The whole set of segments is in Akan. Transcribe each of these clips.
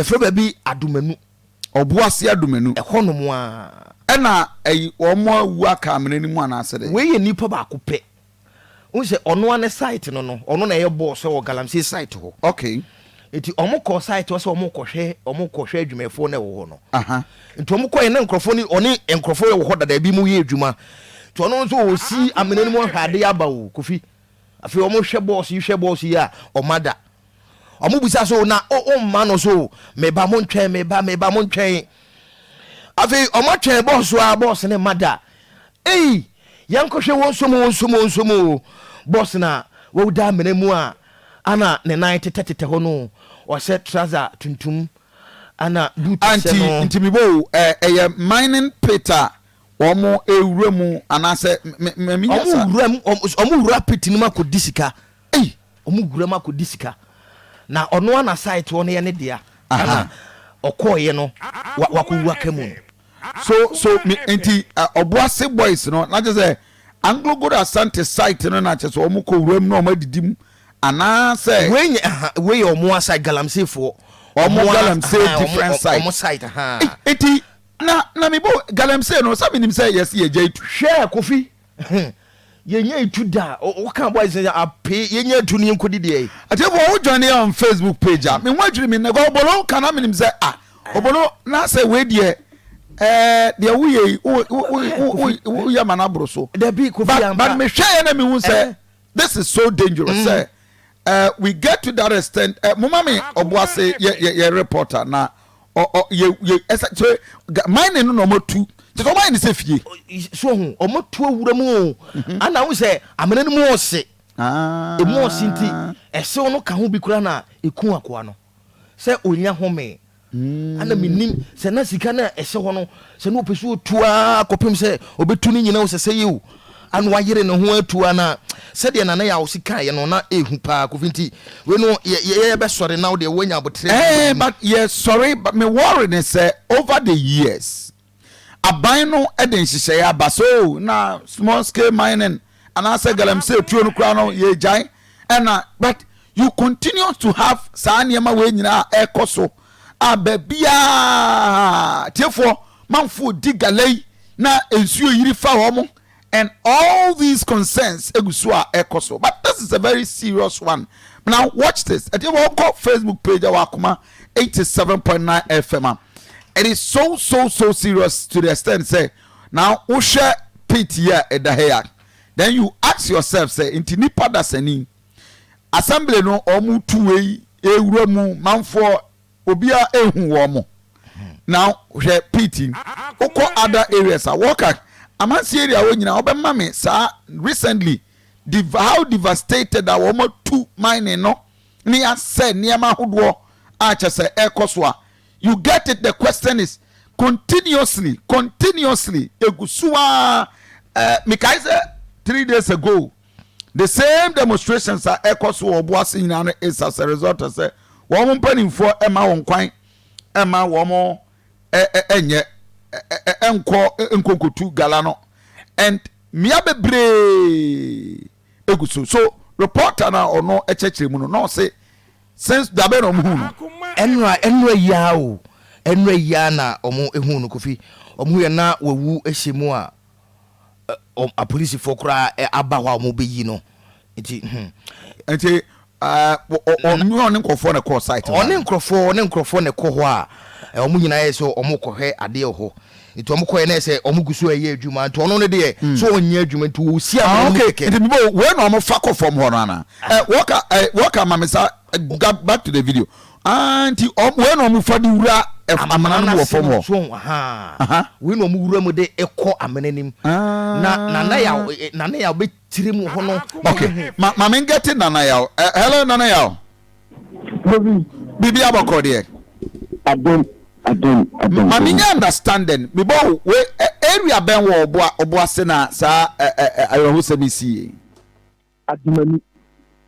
Yɛfrɛ baabi Adomanu. Ɔboase Adomanu. Ɛhɔ nom a. Ɛna ɛyi wɔn awu aka amena no mu anaasɛ dɛ? Wei yɛ nipa baako pɛ. Wohu sɛ ɔno ara ne site no no, ɔno na ɛyɛ boss wɔ galamsey site hɔ. Nti wɔn kɔɔ site hɔ sɛ wɔn kɔhwɛ, wɔn kɔhwɛ adwumayɛfoɔ no ɛwɔ hɔ no. Nti wɔn kɔɛ na nkurɔfoɔ no, ɔne nkurɔfoɔ wɔ hɔ dada, ebi mo yɛ adwuma. Nti ɔno nso ɔsi amena no mu ahwɛ adeɛ aba o, Kofi. Afei wɔn hwɛ boss yi, hwɛ boss yi a, wɔn ada. Wɔn bisa so na o mma no so, meba mo ntwɛn, meba, meba mo ntwɛn. Afei wɔn atwɛn boss a, boss ne mma da. Ei, yɛnkɔhwɛ wɔn nso mu, wɔn nso mu, wɔn nso mu o. Boss na wawuda amena mu a, ana ne nan tetɛtetɛ hɔ no, ɔhyɛ trouser tuntum, ana boot hyɛ Nti, no. nti mebɔ o, ɛyɛ mining pit a wɔn ewura mu anaasɛ me me me nya Wɔn sa. wura mu, wɔn wura pit no mu akɔdi sika. Ei! Wɔn wura mu akɔdi sika. Na ɔno ara na site hɔ no yɛ ne dea. Ɛna ɔkɔɔeɛ no, wakɔwu aka mu no. So so me nti Ɔboase boys no na kyerɛ sɛ Anglo Gold Asante site no na kyerɛ sɛ wɔn kɔ wura mu na wɔn adidi mu anaasɛ. Wei nyɛ aha wei yɛ wɔn site galamseyfoɔ. Wɔn galamsey different site. Wɔn site aha. Nti na na me bo galamsey no sɛ menim sɛ yɛsi yɛ gya itu. Hwɛ Kofi. Yɛnya etu da a, woka boys sɛ ape yɛnya etu no yɛnkɔdi deɛ yi. Atiefo wo join yɛ on Facebook page a, me ho adwiri me nnɛ kɔ Obolo ka na menim sɛ ah Obolo na sɛ wei deɛ ɛɛ deɛ woyɛ yi wo wo wo woyɛ ma no aboro so. Dabi Kofi but ampa. But mehwɛ yɛ na mehu sɛ this is so dangerous sɛ uh, we get to that extent uh, moma me ɔboase yɛ yɛ yɛ reporter na ɔ ɔ yɛ yɛ ɛsɛ so mining no na ɔmo tu kyɛ sɛ ɔmo ayɛ ne sɛ fie. So ho ɔmo tu awura mu o mhm. Ana ho sɛ amena no mu ɔse ah. Emu ɔse nti ɛsew no ka ho bi kura na eku akoa no sɛ onya home. Ana mennim sɛ na sika no a ɛhyɛ hɔ no, sɛ na ɔpɛ sɛ ɔtu ara kɔpem sɛ ɔbɛtu ne nyina o, sɛ sɛ yɛ o, ana wayere ne ho atu ana sɛdeɛ Nana Yaw si kaeɛ no na ɛhu paa Kofi nti wei no yɛ yɛbɛsɔre na wo deɛ woanya aboterɛ. Eh, but yɛsɔre, but me worry ne sɛ over the years Aban no de nhyehyɛeɛ aba sɛ oh na small scale mining anaasɛ galamsey tuo no koraa no yɛgyae ɛna but you continue to have saa nneɛma wei nyinaa a ɛrekɔ so a baabiaa tiefoɔ manfoɔ di gala yi na nsuo yiri fa wɔn and all these concerns egu so a ɛkɔ so but this is a very serious one now watch this ɛdi wɔ kɔ Facebook page ɛwɔ Akoma 87.9 FM a it is so so so serious to the extent sɛ now wohwɛ pit yi a ɛda ha yi a then you ask yourself sɛ nti nipa dasani assembly no wɔn tu wei ewura mu manfoɔ Obiara nhu wɔn. Now hwɛ pit yi. Wokɔ other areas a wɔka amansi area hɔ nyinaa wɔbɛma me saa recently how devastated a wɔn atu mining no ne asɛ nneɛma ahodoɔ a kyɛ sɛ ɛrekɔ so a you get it the question is continuously continuously egu so ara ɛɛ mekae sɛ 3 days ago the same demonstrations a ɛkɔ so wɔ Ɔboase nyinaa no is as a result sɛ wɔn mpanimfoɔ ɛma wɔn kwan ɛma wɔn ɛnyɛ ɛnkɔ nkonkotu gala no and mmea bebree egu so so reporter na ɔno ɛkyerɛkyerɛ mu no na ɔse since dabe na ɔmo hu no. Ɛnora yia o, ɛnora yia na ɔmo ehu no Kofi, ɔmo hu yɛ na wawu ɛhyɛ mu a apolisifoɔ koraa aba hɔ a ɔmo bɛyi no nti. Nti ɔne ɔne nkurɔfoɔ na ɛkɔɔ site hɔ. Ɔne nkurɔfoɔ na ɛkɔ hɔ a ɔmo nyinaa yɛ sɛ ɔmo kɔhwɛ adeɛ wɔ hɔ nti ɔmo kɔɛ na yɛ sɛ ɔmo gu so ɛyɛ adwuma nti ɔno no deɛ so ɔnyɛ adwuma nti ɔsi ama ɔmo kɛkɛ. Nti bibo wei na ɔmo fa kɔ fam hɔ no ana ɛ wɔka ɛ wɔka maame sa back to the video ah nti wei na ɔmo fa de wura amena no mu wɔ fam hɔ. So wei na ɔmo wura mu de ɛkɔ amena nim na Nana Yaw bɛ tiri mu hɔ no. Okay, ma maame ngɛte Nana Yaw. Hello Nana Yaw. Bibi abɔkɔ deɛ. Adom adom adom. Maame nya understanding mi bɔ we area bɛn wɔ ɔboa Ɔboase na saa ɛ ɛ ayɔhosɛm yi si yie. Adomani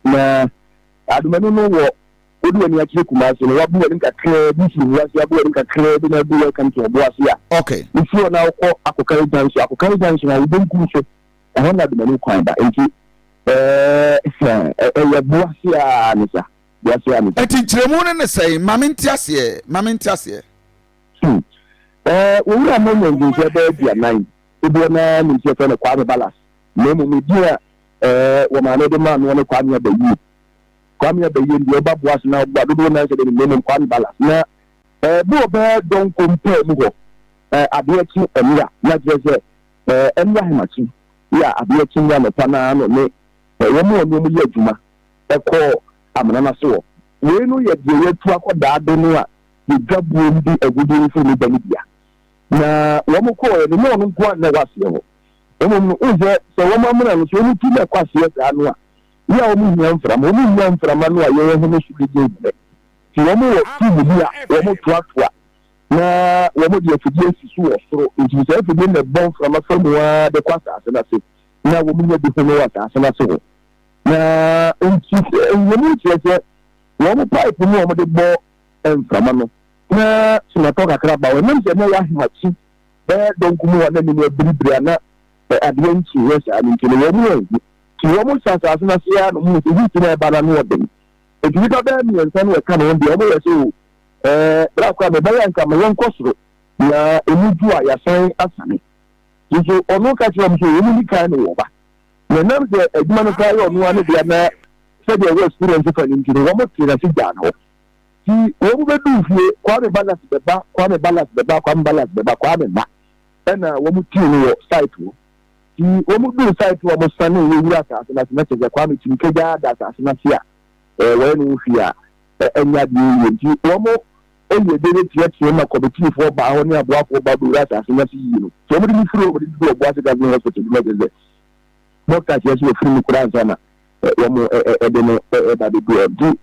na Adomani no wɔ wode w'ani akyerɛ Kumase no wabu w'anim kakraa bi firi Obuasi abu w'anim kakraa bi na adu Welcome to Obuasi a. Wofiri hɔ na wokɔ Akokare Junction. Akokare Junction a wo benkum so ɛhɔ na Adomani kwan ba nti ɛɛ ɛyɛ Boase a ne sa. Boase a mete. Enti nkyerɛmu no ne sɛn? Ma mente aseɛ, ma mente aseɛ. Hmm. Ɛɛ, Owura Manya mfinhyia bɛyɛ 40, dodoɔ no ara nim sɛ yɛfrɛ no Kwame Balas, na mmom edin a ɛɛ wɔ maame de maa noɔ ne Kwame Abayie. Kwame Abayie no deɛ ɔba Boase na ɔboa dodoɔ no ara nhyɛ da nim, na mmom Kwame Balas. Na ɛɛ berɛ a ɔbɛyɛ dɔnkɔ mpaa mu hɔ, ɛɛ adeɛ kye nnora, na kyerɛ sɛ ɛɛ nnora ahemakye, yɛ a adeɛ kye nnora anɔpa no ara na ɔne ɛɛ wɔn a ɔne wɔn yɛ adwuma kɔɔ amena no ase hɔ. Wei no yɛ deɛ yɛatu akɔ daade no a yɛdwa buom de agudeɛ mfoni ba no bia. Na wɔn kɔɔɛ no, nyɛ ɔno nko ara na ɛwɔ aseɛ hɔ. Mmom no, wohu sɛ, sɛ wɔn amena no, sɛ wɔn tu na ɛkɔ aseɛ saa no a, yɛ a wɔn hia mframa. Wɔn hia mframa no a yɛn home so no nyɛ nhome. Nti wɔn wɔ tube bi a wɔn toatoa na wɔn de afidie asi so wɔ soro. Nti saa afidie no na ɛbɔ mframa fa mu ara de kɔ asase no ase na wɔn nya bi home wɔ asase no ase hɔ. Na nti nhwehwɛmu kyerɛ sɛ wɔn pipe no a wɔde bɔ mframa no na sonatɔ kakra ba hɔ. Ɛnam sɛ na ɛyɛ ahemakye bɛyɛ dɔnko mu hɔ na anim abiribiri a na adeɛ nkyeeɛ saa no nti no wɔn anhu. Nti wɔn hyɛ asase no ase ara na wɔhu sɛ heat no a ɛba no ano ɔden. Nti nnipa bɛyɛ mmiɛnsa no ɛka ne ho deɛ wɔyɛ sɛ o ɛɛ berɛ akora mebɛyɛ anka ma yɛnkɔ soro na ɛmu dwo a yɛasan asane. Nso ɔno ka kyerɛ wɔn sɛ wɔn nni kan na wɔba. Na ɛnam sɛ adwuma no koraa yɛ ɔno ara ne dea na sɛdeɛ ɛwɔ experience fa no nti no, wɔtee n'ase gyaa no hɔ. Nti wɔn bɛduu fie, Kwame Ballas bɛba, Kwame Ballas bɛba, Kwame Ballas bɛba, Kwame mma. Ɛna wɔn tii no wɔ site hɔ. Nti wɔn duu site hɔ a wɔn sanee yɛ wura asase no ase na kyerɛ sɛ Kwame tumi kagyaa da asase no ase a ɛɛ wɔyɛ ne ho hwee a ɛnyɛ adeɛ yie. Nti wɔn yɛ dede teɛteɛ ma kɔmitiifoɔ baa hɔ ne aboafoɔ ba bɛwura asase no ase yie no. Nti wɔn de no firi hɔ wɔde no duu Ɔboase Government Hospital bi na kyerɛ sɛ dɔkta kyerɛ sɛ wɔfiri mu koraa ansa na wɔn ɛde no ɛba bɛdu hɔ. Nti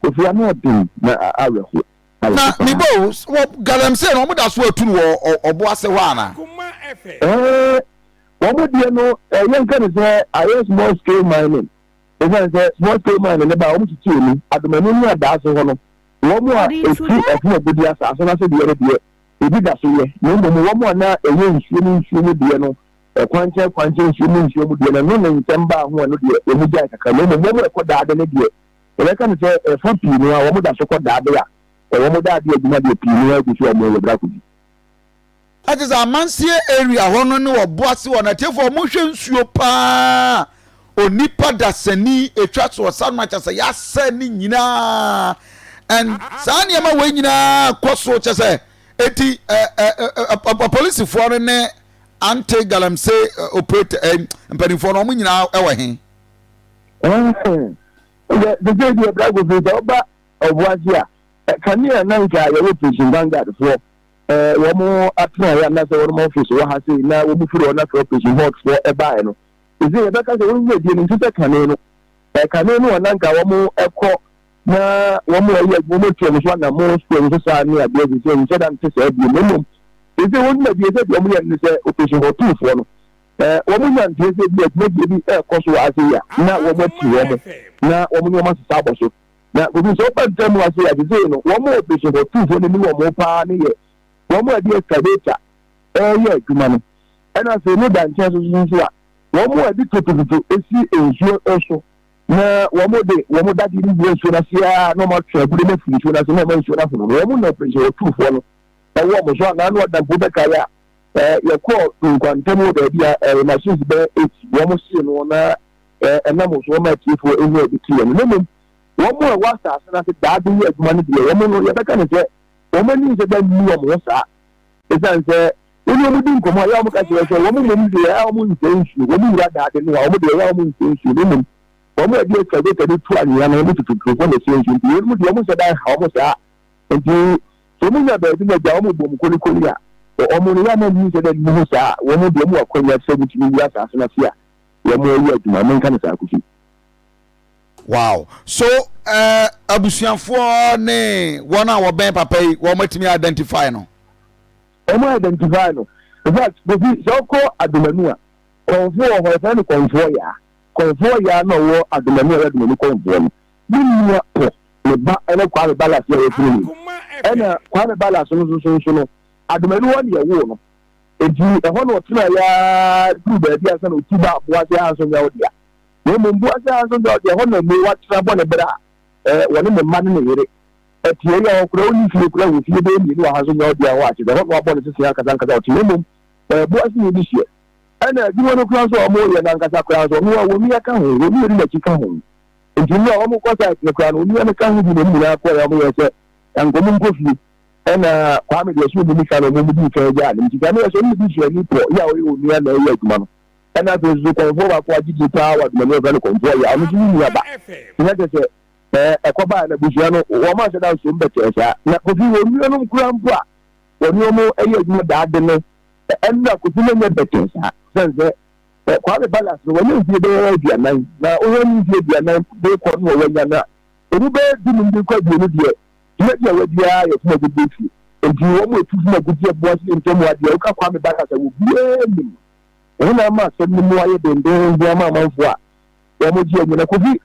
Kofi ano ɔden na awerɛho. Na me bo wɔ galamsey no wɔn da so atu no wɔ ɔbo ase hɔ ana? Ɛɛ wɔn deɛ no yɛn ka no sɛ ayɛ small scale mining. Ɛsan sɛ small scale mining ne ba wɔn tete emu adomani ne adaase hɔ no wɔn a etu ɛho agudi asaase no ase deɛ no deɛ ebi da so yɛ na mmom wɔn a na ɛyɛ nsuo mu nsuo mu deɛ no ɛkwankyɛn kwankyɛn nsuo mu nsuo mu deɛ no ɛno ne nsɛm baa ho ɛno deɛ wɔn gyae kakra na mmom wɔn a ɛkɔ daade no deɛ Yɛbɛka no sɛ ɛfa pii no a wɔda so kɔ daade a, wɔn daade adwuma deɛ pii no ara gu so a wɔyɛ bra kɔdi. Na kyerɛ sɛ amanseɛ area hɔ no ne ɔboase hɔ no atiefoɔ ɔmo hwɛ nsuo paa onipa dasani etwa so ɔsa no akyɛ sɛ yasɛ ne nyinaa and saa nneɛma wei nyinaa kɔ so kyɛ sɛ eti ɛ ɛ ɛ apolisifoɔ no ne anti galamsey operator ɛ mpanimfoɔ no ɔmo nyinaa ɛwɔ he. Sɛ sɛ deɛ bra kofi sɛ ɔba ɔboase a kanea na nka yɛwɔ prison vanguard foɔ wɔn atenaeɛ anaasɛ wɔn office wɔ ha sei na wɔn firi hɔ na afei operation hot foɔ ɛbaeɛ no ɛsɛ yɛbɛka sɛ wɔn dwumadie no nti sɛ kane no kane no a na nka wɔn ɛkɔ na wɔn ɛyɛ adwuma wɔn atu wɔn so anamo sukuu wɔn so saa ne adeɛ sɛ sɛ nhyɛ da nte saa bio na mmom ɛsɛ wɔn dwumadie sɛ deɛ wɔn yɛ no sɛ operation hot foɔ no Wɔn nya nteɛ sɛ ebia dwumadie bi rekɔ so wɔ ase yi a, na wɔn ati wɔn, na wɔn ne wɔn asesa abɔ so. Na kofi sɛ ɔba ntam mu ase yi a, sesei no, wɔn a operation hɔ tumfoɔ no anim wɔn paa no yɛ wɔn a ɛde excavator reyɛ adwuma no. Ɛna afei no da nkyɛn so so nso a, wɔn a ɛde totototo si nsuo so na wɔn de wɔn dadeɛ no wura nsuo no ase ara na wɔn atwe agude no afiri nsuo no ase na wɔn nsuo no ahono no, wɔn na operation hɔ tumfoɔ no ɛwɔ wɔn so anaa na ɔda mpo bɛkae a Yɛkɔɔ nkwantam wɔ baabi a machines bɛyɛ eight wɔn see no na ɛnam so wɔn atiefoɔ ehu a ebi te yɛn no. Na mmom wɔn a ɛwɔ asase no ase daa de yɛ adwuma no deɛ wɔn no yɛbɛka no sɛ wɔn ani nsɛ da nni wɔn ho saa. Esiane sɛ wɔn ne wɔn di nkɔmmɔ a yɛ a wɔn ka kyerɛ sɛ wɔn mmom deɛ a wɔn nsɛ nsuo wɔn wura daade no a wɔn deɛ yɛ a wɔn nsɛ nsuo na mmom wɔn a ɛde excavator de tu anwea no wɔn tututufoɔ na ɛsɛ nsuo nti wɔn mu deɛ wɔn nsɛ da nha wɔn saa nti Sɛ wɔn nya baabi na gya wɔn bom kolikoli a, wɔn no yɛ a na nni sɛ dɛ nni ho saa a, wɔn deɛ wɔn wɔ akwanya sɛ wɔtumi wura asaase no ase a wɔn yɛ adwuma. Menka no saa Kofi. Wow so eh, abusuafoɔ ne wɔn a wɔbɛn papa yi wɔn atumi identify no? Wɔn identify no. In fact, Kofi, sɛ ɔkɔ Adomanu a, kɔnfoɔ wɔ hɔ, yɛfrɛ no kɔnfoɔ yaa. Kɔnfoɔ yaa na ɔwɔ Adomanu a ɔyɛ Adomanu kɔnfoɔ no. Ne nua pɔ ne ba ne Kwame Ballas yi a yɛfrɛ no yi. Ɛna Kwame Ballas no nso nso no, Adomanu hɔ na yɛwoo no. Enti ɛhɔ na ɔtenaeɛ ara duru baabi ansa na ɔtu baa Boase Ahanso Nyɛ Wo Dea. Na mmom Boase Ahanso Nyɛ Wo Dea, ɛhɔ na nnɛ watena bɔ ne bra. Wɔne ne mma ne ne yere te. Ɛyɛ a ɔkora ɔnni fie koraa, wɔ fie bɛyɛ mmienu wɔ ha nso nyɛ ɔdea hɔ a, kyerɛ sɛ ɛhɔ na wabɔ ne sese ankasa ankasa a ɔte, na mmom ɔyɛ boaseni de hyeɛ. Ɛna adwuma no koraa nso a wɔyɛ no ankasa koraa nso, ɔno a wɔnua ka ho, wɔn mmienu n'akyi ka ho. Nti mmerɛ a wɔkɔ site no koraa no, onua no ka ho bi na wɔn nyinaa kɔeɛ a wɔyɛɛ sɛ anka wɔn nkɔ fie. Ɛna Kwame deɛ sɛ ɔmu nika no wɔn dii kan gyaa no. Nti Kwame yɛ sɛ ɔne ne busuani pɔ yɛ a ɔyɛ onua na ɛyɛ adwuma no. Ɛna afei nso kɔmfoɔ baako a agye din paa wɔ Adomani a wɔfrɛ no Kɔmfoɔ Yɛ a ɔno nso ne nua ba. Nti na kyerɛ sɛ ɛɛ ɛkɔbaeɛ no abusua no wɔn anhyɛ da nsom bɛtɛɛ saa. Na Kofi wɔn nuanom koraa mpo a wɔne wɔn yɛ adwuma daa de no ɛnna Kofi no nyɛ bɛtɛɛ saa. Sɛn sɛ Kwame Balas no wanya mfie bɛyɛ 40, na wohwɛ ne mfie 40 de kɔ no a wanya no a, emu bɛyɛ 15 de kɔ 20 deɛ, dwumadi a wadi ara yɛ fam agudeɛ fie. Enti wɔn a ɛtu fam agudeɛ boa sɛ ntam adeɛ a woka Kwame Balas a obiara nim no. Ɛno na ama asɛm no mu ayɛ dendeenden ama amanfoɔ a wɔgye anyi. Na Kofi,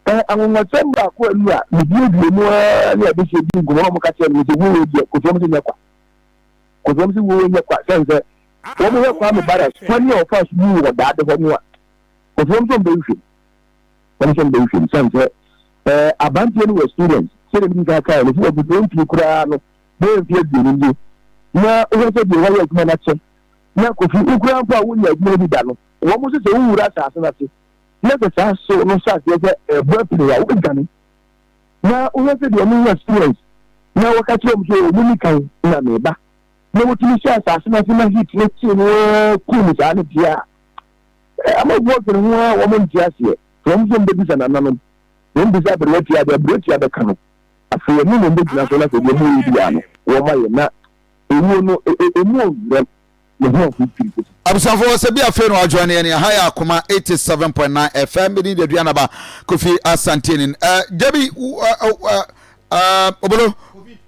anwanwasɛm baako a ɛnu a mebuebue mu ara ne adehyeɛ di nkɔmmɔ na wɔka kyerɛɛ me sɛ wuo deɛ, Kofi wɔn sɛ nyɛ kwa. Kofi wɔn sɛ wuo nyɛ kwa sɛn sɛ Wɔn hwɛ Kwame Barras kwan a ɔfaa so wui wɔ daade hɔ no a, Kofi wɔn nso mbɛhwehwɛ mu. Wɔn nso mbɛhwehwɛ mu sɛn sɛ ɛɛ abanteɛ no wɔ experience sɛdeɛ medi kan kaeɛ no sɛ wagudu ntumi koraa no bɛyɛ mfeɛ 20 nie na wohwɛ sɛ deɛ wayɛ adwuma no akyɛ na Kofi wo koraa mpo a wonya adwuma no bi da no wɔn nso sɛ wowura asase no ase na sɛ saa hyew no hyɛ aseɛ sɛ ɛbɔ apini a wobɛdwane na wohwɛ sɛ deɛ wɔn wɔ experience na wɔka kyerɛ wɔn sɛ wɔn ni kan na meba na wotumi hyɛ asase no ase ma heat no kyee no ara kum saa no deɛ a, amanfoɔ dwene ho ara wɔn nte aseɛ. Sɛ wɔn nso mbɛbisa nananom, wɔn bisa aberewa tia deɛ aberewa tia bɛka no, afei ɛno na wɔn bɛgyina so na sɛ deɛ wɔyɛ biara no wɔn ayɛ na owuo no emu ɔwerɛm ne ho ahodwiri kosi. Abusuafoɔ sɛ bi afei na wajoin yɛn ha yɛ Akoma 87.9 FM bi ne Aduanaba Kofi Asante ni. Debi Obolo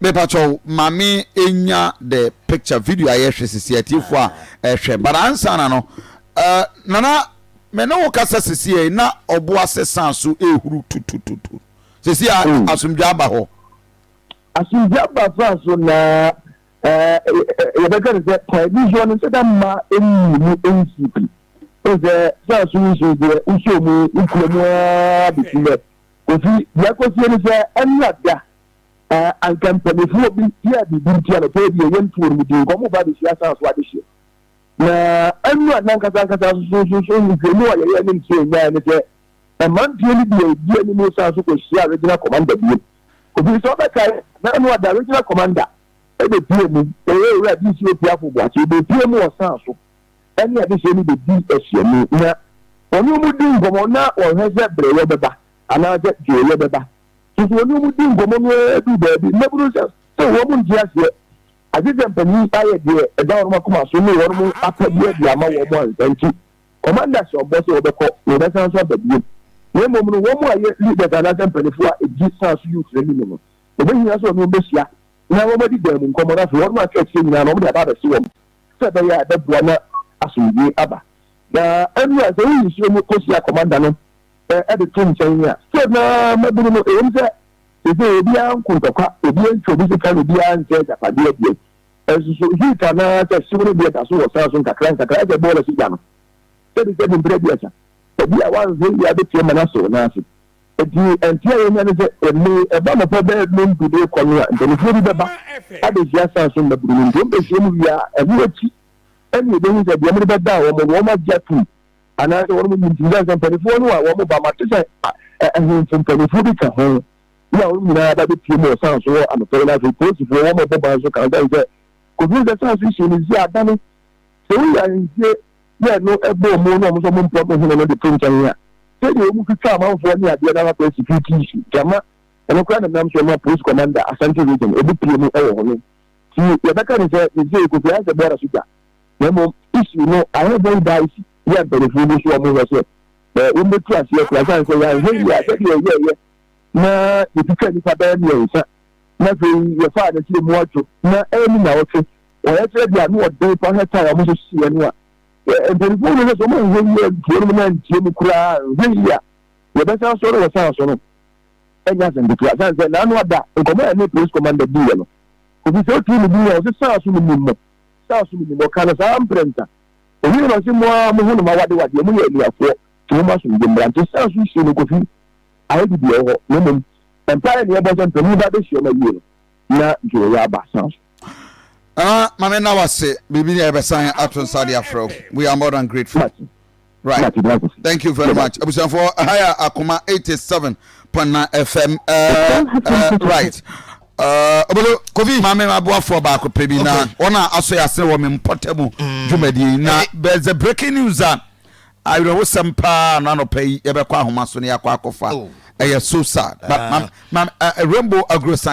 mepakyɛw ma me nya the picture video a yɛhwɛ sisi atiefo a ɛhwɛ but ansa na no nana me ne wo kasa sisi yɛ na ɔbo ase san so ehuru tutututu sisi a hmm. asomdwe aba hɔ. Asomdwe aba fa so na yɛbɛka no sɛ kwan bi soɔ no sɛ da mma ɛnni mu ɛnsi pi sɛ sɛ so nsuo deɛ wosɔ mu wokura mu ara bɛsi nɛ. Kofi, deɛ ɛkɔsie ne sɛ, ɛnna da a anka mpanimfoɔ bi yɛɛ biribi nti anɔpa yi deɛ yɛnto wɔn din, nka wɔreba abɛhyia asan so adehyeɛ. Na ɛnna n'ankasa ankasa nso so so nhwehwɛmu a yɛyɛɛ ne nteɛ nyaeɛ ne sɛ, mmeranteɛ no bi a ɛdi anim san so kɔhyiaa Regional Commander bio. Kofi, sɛ wobɛkae a, na ɛno ada Regional Commander bɛpue mu, ɛyɛ Owura DC Opiafo Boakye, ɔbɛpue mu ɔsan so ne adehyeɛ no bɛdi ahyiamu na wɔne wɔn di nkɔmmɔ na wɔhwɛ sɛ berɛyɛ bɛba anaasɛ dwoeɛ bɛba. Nso wɔne wɔn di nkɔmmɔ no ara duru baabi, mmabunu sɛ sɛ wɔn nte aseɛ, agye sɛ mpanin ayɛ deɛ ɛda wɔn akoma so ne wɔn apɛdeɛ de ama wɔn ansa nti, commander hyɛ wɔn bɔ sɛ wɔbɛkɔ na wɔbɛsan nso aba bio. Na mmom no, wɔn a ɛyɛ leaders anaasɛ mpanimfoɔ a ɛdi san so youth no anim no, ɛbɛhia sɛ wɔne wɔn bɛhyia na wɔadi dan mu nkɔmmɔ na afei wɔn aka akyire nyinaa no wɔde aba abɛse wɔn sɛ ɛbɛyɛ a ɛbɛboa na asomdwoe aba. Na ɛno a sɛ woyi nsuo mu kɔhyia kɔmanda no de to nkyɛn a, still na mmabunu no, ɛwom sɛ seesei obiara nko ntɔkwa, obiara ntwa obi sika na obiara nsɛe agyapadeɛ deɛ, nso so heat anaa sɛ hyew no deɛ da so wɔ san so nkakra nkakra, ɛsɛ bɔɔla si gya no sɛbisɛbi mprɛ aduasa, ebi a wanhwɛ yie a bɛtumi ama no asɔ nan ase. Enti nte a yɛnya ne sɛ, ɛnnɛ yi, ɛba anɔpa bɛyɛ nnɔndu de rekɔ no a, mpanimfoɔ bi bɛba abɛhyia san so mmabunu no. Nti wɔbɛhyia mu wie a, ɛno akyi ɛne yɛbɛhu sɛ deɛ wɔde bɛdaa wɔn no, wɔagye atom anaasɛ wɔn nyi ntom. Sɛ mpanimfoɔ no a wɔba, mate sɛ ahemfo mpanimfoɔ bi ka ho na wɔn nyinaa ba bɛpie mu wɔ san so wɔ anɔpa yi, na afei polisifoɔ wɔn bɛbɔ ban so ka ho. Sɛ kɔduru sɛ san so hyɛ no si adane sɛ woyɛ ahemfie na ɛno bɔɔ mu na wɔn nso wɔn mpɔ no hene no de to nkyɛn a, sɛdeɛ wɔn twitwa amanfoɔ ne adeɛ no ara kɔyɛ security issue nti ama ɛno koraa na nam so ma police commander Ashanti region ebi pie mu wɔ hɔ no. Nti yɛbɛka ne sɛ sesei Kofi ayɛ sɛ bɔɔla so gya, na mmom issue no ayɛ very dicey yɛ mpanimfoɔ bi nso wɔn hwɛ sɛ wɔn bɛtu aseɛ koraa sane sɛ yɛanhwɛ yie a sɛdeɛ ɛyɛɛyɛ na yɛtwitwa nnipa bɛyɛ mmiɛnsa na afei yɛfaa no sɛ emu adwo na ɛni na ɔtwe wɔyɛ kyerɛ deɛ ano ɔden pa hwɛ tae a wɔn nso hyeɛ no a mpanimfoɔ no sɛ sɛ wɔn nhwɛ yie ntuo no na ntie mu koraa nhwɛ yie a yɛbɛsan sɔre wɔ san so no ɛnyɛ asɛm ketewa san sɛ n'ano ada nkɔmɔ a ɛne police commander di yɛ no obi sɛ otu ne bi yɛ ɔsɛ san so no mu mo san so no mu ɔka no saa mprɛnsa obi na ɔsɛ mo a mo ho no ma wade wadeɛ mo yɛ anuafoɔ te mo ma so mbrante san so hyɛ no kofi ayɛ bibi wɔ hɔ na mmom. Mpaeɛ na yɛbɔ sɛ mpanin ba bɛhyia mu awie no na dwoeɛ aba san so. Ah, maame na wase biribi ne yɛbɛsan ato nsa de afrɛ wo. We are more than grateful. Right. Thank you very much. Abusuafoɔ, ɛha yɛ Akoma 87.9 FM. Uh, uh, right. Uh, obodo Kofi maame aboafoɔ baako pɛ bi na wɔn a asɔ yɛ asene wɔ me mpɔtam mm. dwumadie na there's a breaking news a awerɛhosɛm paa na anɔpa yi yɛbɛkɔ ahoma so na yɛakɔ akɔfa oh. Ɛyɛ so sad but ah. ma, ma, uh, Rainbow Agro Science.